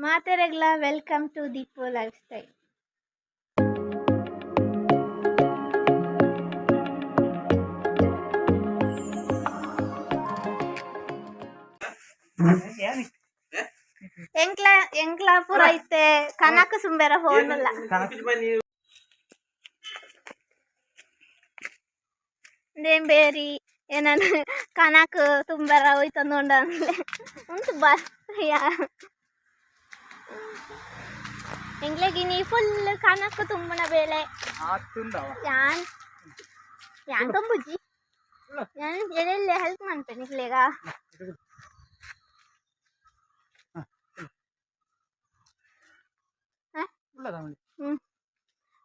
ಮಾತೆರೆಗ್ಲ welcome to Deepu life style. ಎಂಕ್ಲ ಎಂಕ್ಲ ಪೂರ ಐತೆ ಕನಕ ಸುಂಬೆರ ಹೋನಲ್ಲ. ಬೇರಿ ಏನನ ಕನಕ ತುಂಬೆರ ಹೋಯ್ತಂದು ಉಂಟು ಬಾ ಯಾ. ಎಂಕ್ಲೆಗಿನಿ ಫುಲ್ ಕನಕ ತುಂಬುನ ಬೇಳೆ. ಯಾನ್ ಯಾನ್ ತುಂಬುಜಿ, ಯಾನ್ ಎಲ್ಲೆಲ್ಲ ಹೆಲ್ಪ್ ಮಾಡ್ತೇನೆ ನಿಕ್ಲೆಗ.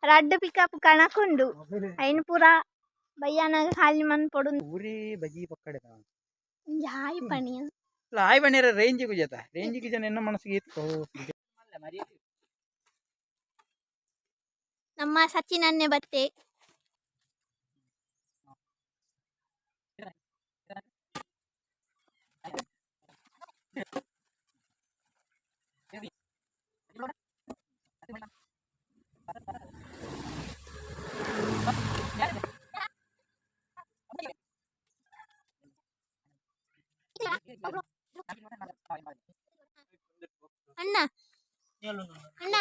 ರಡ್ಡ್ ಪಿಕಪ್ ಕಣಕುಂಡು ಐನ್ ಪೂರ ಬಯ್ಯಾನಾಗ ಖಾಲಿ ಮನ್ಪೊಡು. ಊರಿ ಬಜಿ ಪಕ್ಕಡೆ. ಯಾಯ್ ಪಣಿಯ. ಆಯ್ ಬಣ್ಣಿರ ರೇಂಜ್ ಕುಜತ ರೇಂಜ್ ಜನ ಎನ್ನ ಮನಸ್ಸಿಗೆ ಇತ್ತು. ನಮ್ಮ ಸಚಿನ್ ಅನ್ನೆ ಬತ್ತೆ. ಅಣ್ಣ ಅಣ್ಣ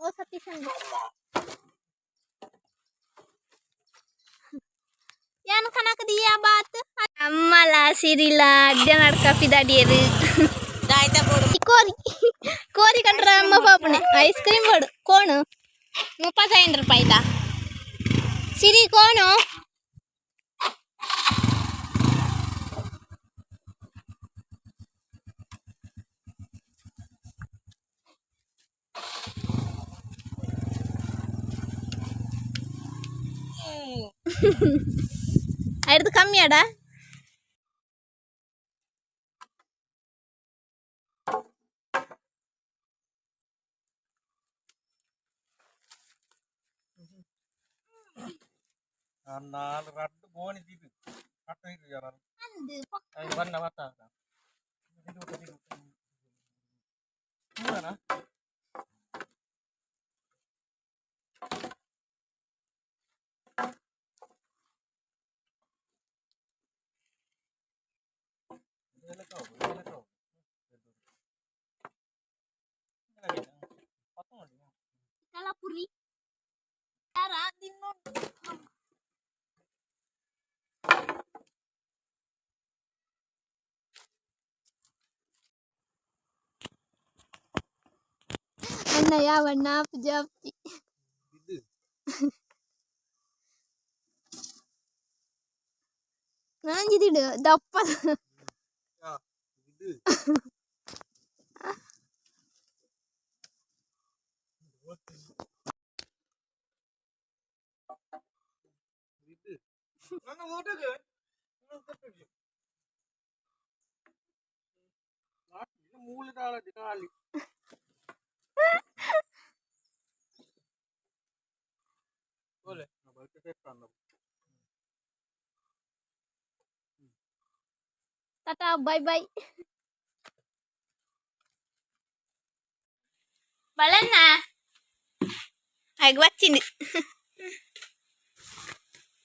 ಓ ಸತೀಶ್ ಅಣ್ಣ ಯಾನ್ ಕನಕ ದಿಯಾ ಬಾತ್ ಅಮ್ಮಲ ಸಿರಿಲ ಅಡ್ಡ ನಡ್ಕ ಪಿದಾಡಿಯರು. ಕೋರಿ ಕೋರಿ ಕಂಡ್ರ ಅಮ್ಮ ಪಾಪುನೆ ಐಸ್ ಕ್ರೀಮ್ ಬೋಡು ಕೋಣು 35 ರೂಪಾಯಿದ ಸಿರಿ ಕೋಣು. അടുത്ത് കമ്മിയാടാ. ನಾಲ್ ರಡ್ಡ್ ಗೋಣಿ ದೀಪಿ ಅಟ್ಟು ಇರು ಬಣ್ಣ ಬತ್ತ ಕಲಾಪುರಿ. ಅಣ್ಣ ಯಾವಣ್ಣ ಜಾಪ್ತಿ ನಾಂಜಿದಿಡು ದಪ್ಪ. Tata bye bye. Balanna ಆಗ వచ్చింది.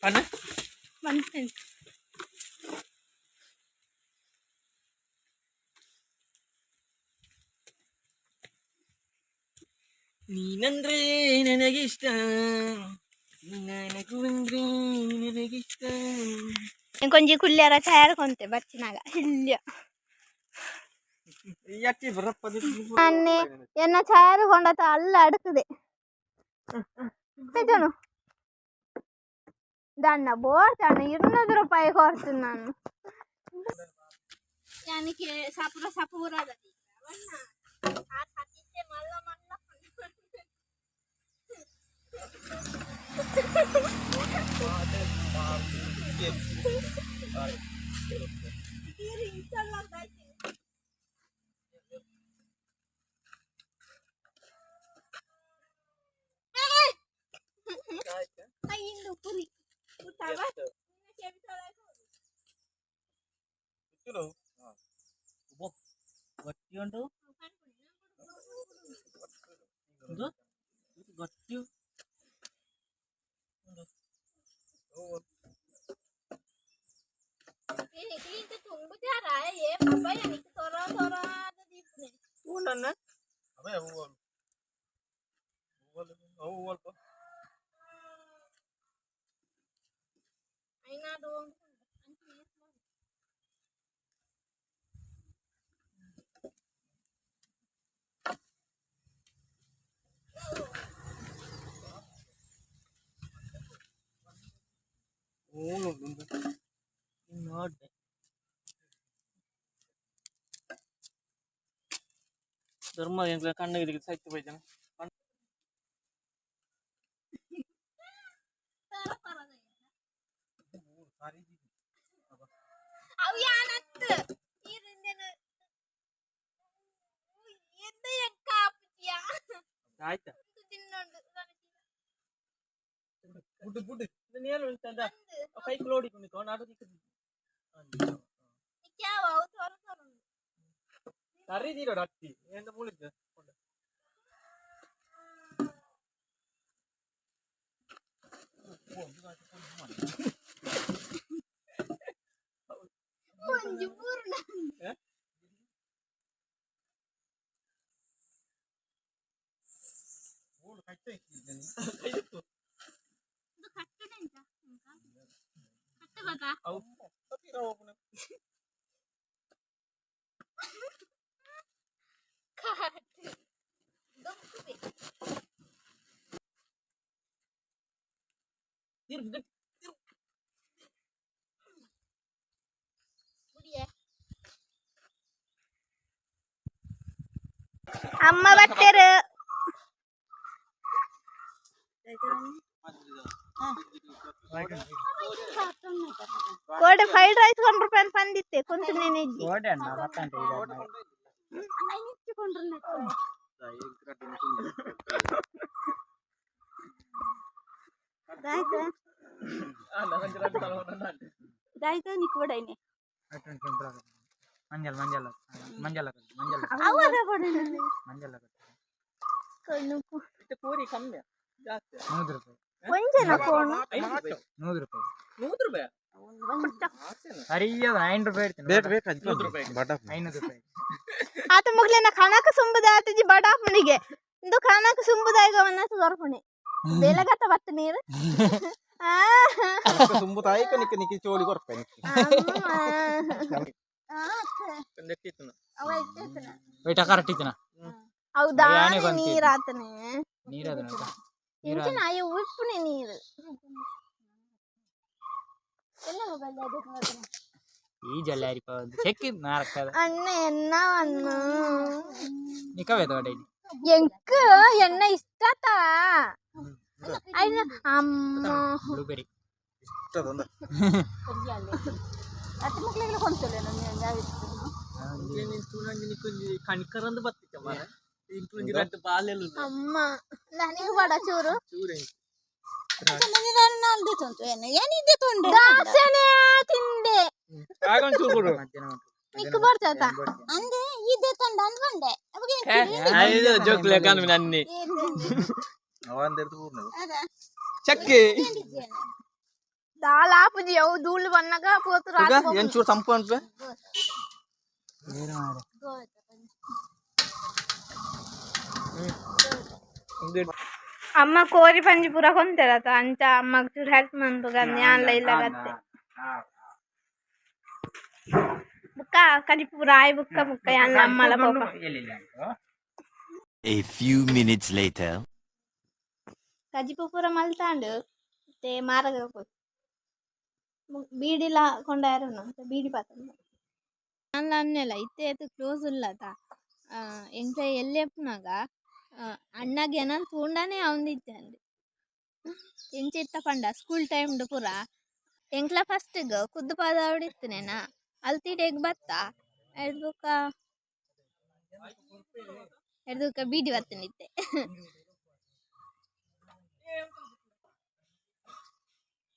ಬಂತು. ನೀನಂದ್ರೆ ನನಗಿಷ್ಟ, ನನಗುವಂದ್ರೆ ನನಗಿಷ್ಟ. ಕೊಂಜಿ ಕುಲ್ಯರ ತಯಾರು ಕೊಂತೆ ಬಚ್ಚಿನಾಗ ಇಲ್ಲ. ಅನ್ನೆ ಎನ್ನ ಚಾರು ಕೊಂಡತ ಅಲ್ಲ ಅಡುತ್ತದೆ పెద్దను దండ బోర్చాను 200 ರೂಪಾಯಿ ಕೊಡ್ತೀನಿ. ಯಾನಿಕೆ ಸಪುರ ಸಪುರ ಮಲ್ಲ ಮಲ್ಲ. ಗಟ್ಟಿ ಉಂಟು. ಅವೇ ಹೂವು ಅವು ಅಲ್ಪ. ಧರ್ಮ ಎಂಕ್ಲ ಕಣ್ಣಿಗೆ ಸೈತ್ ಪೋಯ್ತಾನೆ. ಅವು ಯಾನತ್ತು ನೀರಿಂದೇನು ಎಂತ ಎಂಕ ಆಪುಜಿಯಾ? ಆಯ್ತಾ? ತಿನ್ನೊಂಡು. ಬುಡ್ಡು ಬುಡ್ಡು. ನೇನು ಉಂಟಂದ ಕೈ ಲೋಡಿ ಕೊಂಡಿತ್ತು ನಾಡು. ಯಾವ ಅವು ತೋರ ತೋರ. ಸರಿ ನೀರು ಅತ್ತಿ ಎಂತ ಮುಳಿದ್ದು. ಒಂಜಿ ಪೂರ್ಣ. ಊರು ಕಚ್ಚ ಇಕ್ಕಿದ್ದೇನೆ. ಇದು ಕಟ್ಟುನೆ ಎಂತ ಕಟ್ಟು ಗೊತ್ತಾ? ಕಟ್ಟು ದೊಕ್ಕುವೆ. ಬುಡಿಯೇ. ಅಮ್ಮ ಬತ್ತೇರು. ಕೋಡೆ ಫ್ರೈಡ್ ರೈಸ್ ಕೊಂಡ್ರು ಪೆನ್ ಪಂದಿತ್ತೆ ಕೊಂತು ನೆನೆಜ್ಜಿ. ಕೋಡೆ ಅಣ್ಣ ಬತ್ತಂತೆ ಇದು. ಮಂಜಲ್ ಮಂಜಲ್ ಮಂಜಲ್ ಮಂಜಲ್ ಮಂಜಲ್. ಕೋರಿ ಕಮ್ಮಿ ಜಾಸ್ತಿ. 100 ರೂಪಾಯಿ. ಒಂಜನ ಕೋಣು. 5 ರೂಪಾಯಿ. 100 ರೂಪಾಯಿ. 100 ರೂಪಾಯಿ. ಸರಿಯಾದ 5 ರೂಪಾಯಿ ಇಡ್ತೀನಿ. ಬೇಕು ಬೇಕು. 100 ರೂಪಾಯಿ. ಬಡ. 500 ರೂಪಾಯಿ. ಆತ ಮುಗ್ಲೇನ ಕಣಕ ಸುಂಬುದ ಆತಜಿ ಬಡಾಪುಣಿಗೆ ಇಂದು ಕಣಕ ಸುಂಬುದಾಯಿಗ ವನ್ನ ದೊರಪುಣಿ ಬೆಲಗತ ಬತ್ತ ನೀರು ಆ. ತುಂಬು ತಾಯಿಕ ನಿಕ್ಕ ನಿಕ್ಕಿ ಚೋಳಿ ಕೊರ್ಪೆ ನಿಕ್ಕಿ. ಅಮ್ಮ. ಎತ್ತಿತ್ತು. ಬೈಟ ಕರೆಕ್ಟ್ ಇತ್ತಿನ. ಹೌದಾ? ಯಾನೆ ಬಂತು. ನೀರಾತನೆ. ನೀರದ ನೀರ. ಇಂಚಿನ ಅಯ್ಯೋ ಉಪ್ಪುನೆ ನೀರು. ಈ ಜಲ್ಲಾರಿಪ ಒಂದು ಚೆಕ್ ನಾರಕ್ಕದ. ಅಣ್ಣ ಎನ್ನ ಅನ್ನ. ನಿಕವೇದ ಡೈಲಿ. ಎಂಕ್ ಎನ್ನ ಇಷ್ಟತ ಅಯ್ಯ ಅಮ್ಮ. ಬ್ಲೂಬೆರಿ. ಇಷ್ಟದೊಂದು. ಕಣ್ಕರಂದು ಬತ್ತಿತ್ತ ಮರ ಇಂಕ್ಲೊಂಜಿ ರಡ್ಡ್ ಬಾಲೆಲು. ಅಮ್ಮ ನನಗೆ ಬಡ ಚೂರು. ಚೂರೆ. ದಾಸನೆ ತಿಂದೆ. ಆಗೊಂದು ಚೂರು ಕೊಡು. ಮಧ್ಯಾಹ್ನ ಉಂಟು. ನಿಕ್ಕು ಬರ್ತದ. ಜೋಕ್ಲೆ ಕಾನ್ವಿ ನನ್ನಿ. ಅವಂದೆರ್ದು ಪೂರ್ಣದು. ಚಕ್ಕೆ. ದಾಲ್ ಆಪುಜಿ ಅವು ಧೂಳು ಬನ್ನಗ ಪೋತು. ಏನ್ ಚೂರು ಸಂಪು ಅನ್ಪೆ. ಬೇರೆ ಮಾರ್ರೆ. ಅಮ್ಮ ಕೋರಿ ಪಂಜಿ ಪೂರ ಕೊಂತೆರತ ಅಂಚ ಅಮ್ಮಗ್ ಚೂರು ಹೆಲ್ಪ್ ಮನ್ಪುಗ ಆನ್ಲ ಇಲ್ಲ ಗತ್ತೆ ಬುಕ್ಕ ಕಡಿಪು ಪೂರ ಆಯ್ ಬುಕ್ಕ ಬುಕ್ಕ ಯಾನ್ಲ ಅಮ್ಮಲ ಪಾಪ. ಎಲ್ಲಿಲ್ಲ ಉಂಟು. A few minutes later. ಕಜಿಪು ಪೂರ ಮಲ್ತಾಂಡು ಮತ್ತೆ ಮಾರಗ ಬೀಡಿಲ ಕೊಂಡಾಯರುನು ಬೀಡಿ ಪಾತ್ರ ಅಲ್ಲ ಅನ್ನೆಲ್ಲ ಇತ್ತೆ ಏತ್ ಕ್ಲೋಸ್ ಉಲ್ಲತ ಎಂಕ್ಲೆ ಎಲ್ಲೆಪ್ಪುನಗ ಅಣ್ಣಗ್ ಎನನ್ ತೂಂಡನೆ ಅವಂದಿತ್ತೆ ಎಂಚ ಇತ್ತ ಪಂಡ ಸ್ಕೂಲ್ ಟೈಮ್ ಪೂರ ಎಂಕ್ಲ ಫಸ್ಟ್ ಕುದ್ದು ಪಾದಾವಡ್ ಇತ್ತುನೇನ ಅಲ್ತಿಡೆಗ್ ಬತ್ತ ಎಡ್ದ್ ಬೊಕ್ಕ ಎಡ್ದ್ ಬೊಕ್ಕ ಬೀಡಿ ಬತ್ತನಿತ್ತೆ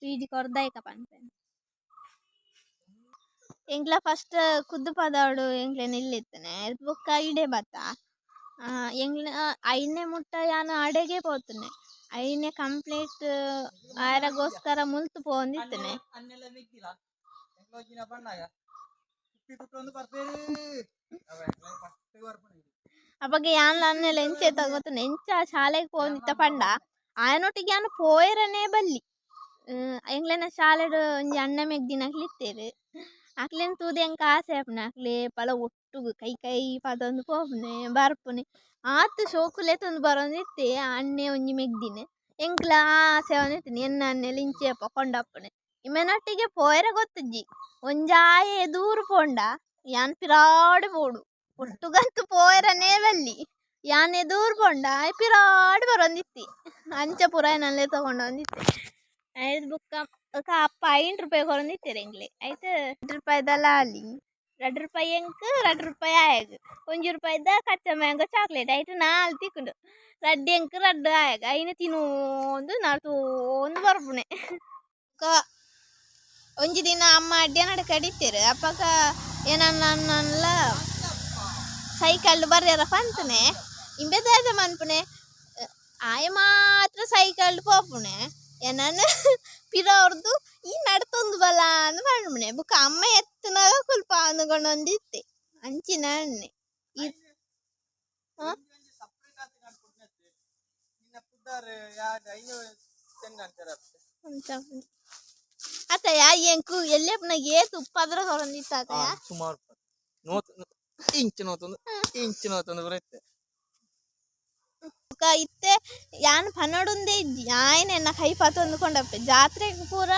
ಬೀಡಿ ಕೊರ್ದಾಯ್ಕ ಪನ್ಪೆನ್ ಎಂಕ್ಲ ಫಸ್ಟ್ ಕುದ್ದು ಪದಾವಡು ಎಂಕ್ಲೆನ ಇಲ್ಲಿತ್ತನೆ ಎಡ್ದ್ ಬೊಕ್ಕ ಇಡೆ ಬತ್ತ ಎಂಕ್ಲ ಐನೇ ಮುಟ್ಟ ಯಾನ್ ಅಡೆಗೆ ಪೋತುನೆ. ಐನೆ ಕಂಪ್ಲೀಟ್ ಆಯರಗೋಸ್ಕರ ಮುಲ್ತು ಪೋವೊಂದಿತ್ತನೆ. ಅನ್ನೆಲ್ಲ ಮಿಗ್ಗಿಲ್ಲ ಎಂಕ್ಲೋಜಿನ ಬಣ್ಣಾಗ ಕುಪ್ಪಿ ಕುಟ್ಟೊಂದು ಬರ್ಪೇರು ಫಸ್ಟ್ ಬರ್ಪುಣೆ. ಅಪಗ ಯಾನ್ಲ ಅನ್ನೆಲ್ಲ ಎಂಚ ತಗೋತುನೆ ಎಂಚ ಶಾಲೆಗ್ ಪೋವೊಂದಿತ್ತ ಪಂಡ ಆಯನೊಟ್ಟಿಗೆ ಯಾನ್ ಪೋಯೆರನೇ ಬಲ್ಲಿ. ಎಂಕ್ಲೆನ ಶಾಲೆಡ್ ಒಂಜಿ ಅಣ್ಣ ಮೆಗ್ದಿನಕ್ಲು ಇತ್ತೆರ್. ಅಕ್ಲೆನ್ ತೂದು ಎಂಕ್ ಆಸೆ ಆಪುಂಡು. ಅಕ್ಲೆ ಏಪಲ ಒಟ್ಟುಗು ಕೈ ಕೈ ಪತೊಂದು ಪೋಪುನೆ ಬರ್ಪುನೆ ಆತ್ ಶೋಕು ಲೆತ್ತೊಂದು ಬರೊಂದಿತ್ತೆ ಅಣ್ಣೆ ಒಂಜಿ ಮೆಗ್ದಿನ. ಎಂಕ್ಲ ಆಸೆ ಆವೊಂದಿತ್ತ್ಂಡ್ ಎನ್ನ ಅಣ್ಣೆಲ ಇಂಚ ಕೊಂಡಪ್ಪುನೆ. ಇಂಬೆನೊಟ್ಟಿಗೆ ಪೋಯೆರೆ ಗೊತ್ತುಜ್ಜಿ. ಒಂಜಾಯೆ ದೂರ ಪೋಂಡ ಯಾನ್ ಪಿರಾಡ್ ಪೋಡು. ಒಟ್ಟುಗಂತು ಪೋಯೆರನೇ ಬಲ್ಲಿ. ಯಾನ್ ಎದೂರು ಪೋಂಡ ಆಯೆ ಪಿರಾಡ್ ಬರೊಂದಿತ್ತಿ. ಅಂಚ ಪೂರ ಎನನ್ ಲೆತೊಂಡೊಂದಿತ್ತೆ. ಐರ್ದ್ ಬೊಕ್ಕ ಬೊಕ್ಕ ಅಪ್ಪ 5 ರೂಪಾಯಿ ಕೊರೊಂದಿತ್ತೆರ್ ಎಂಕ್ಲೆ. ಐಟ್ 2 ರೂಪಾಯಿದ ಲಾಲಿ, 2 ರೂಪಾಯಿ ಎಂಕ್, 2 ರೂಪಾಯಿ ಆಯಗ್, 1 ರೂಪಾಯಿದ ಕಚ್ಚಾ ಮ್ಯಾಂಗೋ ಚಾಕ್ಲೇಟ್. ಐಟ್ 4 ತಿಕ್ಕುಂಡು. 2 ಎಂಕ್ 2 ಆಯಗ್. ಐನ್ ತಿನೋಂದು ನಡ್ತೋಂದು ಬರ್ಪುನೆ. ಬೊಕ್ಕ ಒಂಜಿ ದಿನ ಅಮ್ಮ ಅಡ್ಯನಡ ಕಡಿತೆರ್. ಅಪಗ ಎನನ್ ಅಣ್ಣನ್ಲ ಸೈಕಲ್ ಬರ್ಯರ ಪಂತುನೆ. ಇಂಬೆ ದಾದ ಮನ್ಪುನೆ, ಆಯೆ ಮಾತ್ರ ಸೈಕಲ್ ಪೋಪುನೆ. ಎನನ್ ಪಿರವರ್ದು ಈ ನಡ್ತೊಂದು ಬಲ ಅಂದ್ ಪನ್ಪುನೆ. ಬೊಕ್ಕ ಅಮ್ಮ ಎತ್ತುನಗ ಕುಲ್ಪ ಅಂದುಕೊಂಡೊಂದಿತ್ತೆ. ಅಂಚಿನ ಅಣ್ಣೆ. ಅತ್ತಯ ಎಂಕು ಎಲ್ಲೆಪ್ಪುನ ಏತ್ ಉಪ್ಪದ್ರ ಕೊರೊಂದಿತ್ತ ಅತ್ತಯ. ಸುಮಾರು ನೋತ್ ಇಂಚು ನೋತೊಂದು ಇಂಚು ನೋತೊಂದು ಬರುತ್ತೆ. ಬೊಕ್ಕ ಇತ್ತೆ ಯಾನ್ ಪನೊಡುಂದೇ ಇಜ್ಜಿ. ಆಯೆನೆ ಎನ್ನ ಕೈ ಪತೊಂದು ಕೊಂಡಪ್ಪೆ. ಜಾತ್ರೆಗ್ ಪೂರ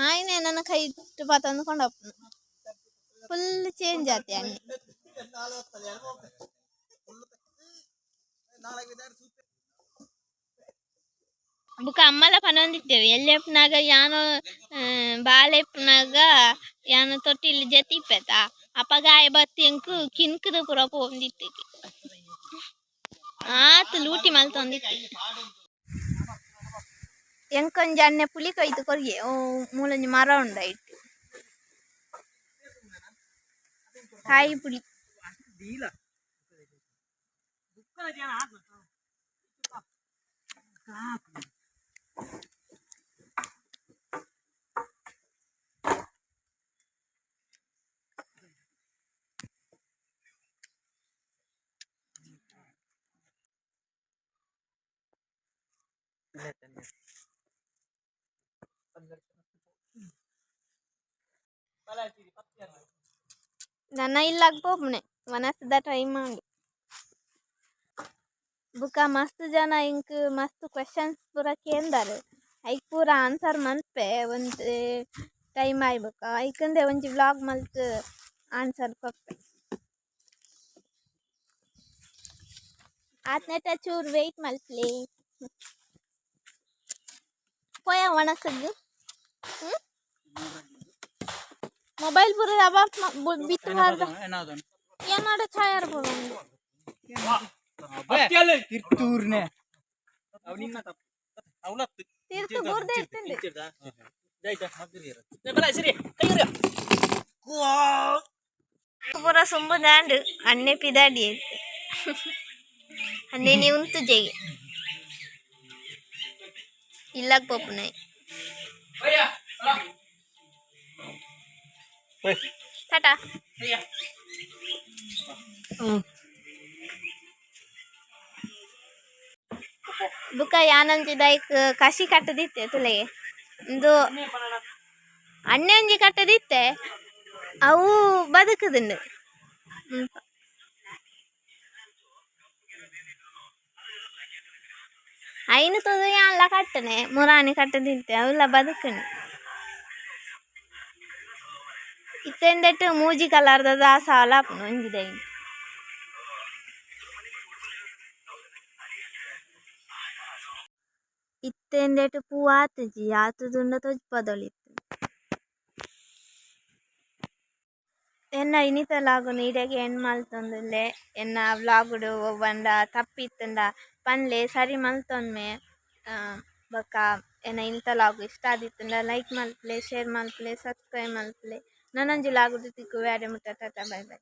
ಆಯೆನೆ ಎನ್ನನ ಕೈಟ್ ಪತೊಂದು ಕೊಂಡಪ್ಪುನು. ಫುಲ್ ಚೇಂಜ್ ಆತೆ ಅಣ್ಣೆ. ಬೊಕ್ಕ ಅಮ್ಮಲ ಪನೊಂದಿತ್ತೆರ್ ಎಲ್ಲೆಪ್ಪುನಗ ಯಾನ್ ಬಾಲೆ ಇಪ್ಪುನಗ ಯಾನ್ ತೊಟ್ಟಿಲ್ ಜೆತ್ತಿಪ್ಪೆತ. ಅಪಗ ಆಯೆ ಬತ್ತ್ ಎಂಕ್ ಕಿನ್ಕ್‌ದ್ ಪೂರ ಪೋವೊಂದಿತ್ತೆ. ಆತ್ ಲೂಟಿ ಮಲ್ತೊಂದಿತ್ತೆ. ಎಂಕೊಂಜಿ ಅಣ್ಣೆ ಪುಲಿ ಕೊಯ್ದು ಕೊರ್ಯೆ. ಓ ಮೂಲೊಂಜಿ ಮರ ಉಂಡು ಐಟ್. ಕಾಯಿ ಪುಳಿ. ನನ ಇಲ್ಲಗ್ ಪೋಪುನೆ ವನಸ್ದ ಟೈಮ್ ಆಂಡ್. ಬೊಕ ಮಸ್ತ್ ಜನ ಎಂಕ್ ಮಸ್ತ್ ಕ್ವೆಶನ್ಸ್ ಪೂರ ಕೇಂದರ್. ಐಕ್ ಪೂರ ಆನ್ಸರ್ ಮನ್ಪೆ ಒಂತೆ ಟೈಮ್ ಆಯಿ ಬೊಕ. ಐಕಂದೆ ಒಂಜಿ ವ್ಲಾಗ್ ಮಲ್ತ್ ಆನ್ಸರ್ ಕೊರ್ಪೆ. ಆತ್ನೇಟ ಚೂರು ವೇಟ್ ಮಲ್ಪುಲೆ. ಪೋಯ ವನಸ್ಗ್. ಮೊಬೈಲ್ ಪೂರ ಅಬಾಪ್ ಬಿತ್ತು ಪಾಡ್ದ. ಏನಾಡ ಛಾಯಾರ್ ಪೂರ ಉಂಡು. ತಿರ್ತೂರ್ನೆ. ಅವು ನಿನ್ನ ತಪ್ಪು ಅವನತ್ತು. ತಿರ್ತು ಬೂರ್ದೆ ಇತ್ತುಂಡು. ಪೂರ ಸೊಂಬುದಾಂಡ್ ಅಣ್ಣೆ ಪಿದಾಡಿ ಅಣ್ಣೆ ನೀ ಉಂತು ಜೆಗೆ ಇಲ್ಲಗ್ ಪೋಪುನೈ. ಟಾಟಾ. ಬುಕ್ಕ ಯಾನೊಂಜಿ ದೈಕ್ ಕಸಿ ಕಟ್ಟದಿತ್ತೆ ತುಲೆಗೆ. ಉಂದು ಅಣ್ಣೆ ಒಂಜಿ ಕಟ್ಟದಿತ್ತೆ. ಅವು ಬದುಕುದುಂಡು. ಐನು ತೂದು ಯಾನ್ಲ ಕಟ್ಟನೆ ಮುರಾನಿ ಕಟ್ಟದಿತ್ತೆ ಅವುಲ ಬದುಕುಂಡು. ಇತ್ತೆಂದೆಟ್ ಮೂಜಿ ಕಲರ್ದ ದಾಸಾವಲ ಆಪುಂಡು ಒಂಜಿ ದೈ. ಇತ್ತೆಂದೆಟ್ ಪೂ ಆತುಜಿ ಆತುದುಂಡ ತೋಜಿಪಾದೊಲಿ. ಎನ್ನ ಇನಿತ ಲಾಗುನು ಇಡೆಗ್ ಎಂಡ್ ಮಲ್ತೊಂದುಲ್ಲೆ. ಎನ್ನ ವ್ಲಾಗುಡು ಒವ್ವಂಡ ತಪ್ಪಿತ್ತುಂಡ ಪನ್ಲೆ ಸರಿ ಮಲ್ತೊನ್ಮೆ. ಬೊಕ ಎನ್ನ ಇನಿತ ಲಾಗ್ ಇಷ್ಟ ಆದಿತ್ತುಂಡ ಲೈಕ್ ಮಲ್ಪುಲೆ, ಶೇರ್ ಮಲ್ಪುಲೆ, ಸಬ್ಸ್ಕ್ರೈಬ್ ಮಲ್ಪುಲೆ. ನನೊಂಜಿ ಲಾಗುಡು ತಿಕ್ಕುವೆ ಅಡೆ ಮುಟ್ಟ ಟಾಟಾ ಬೈ ಬೈ.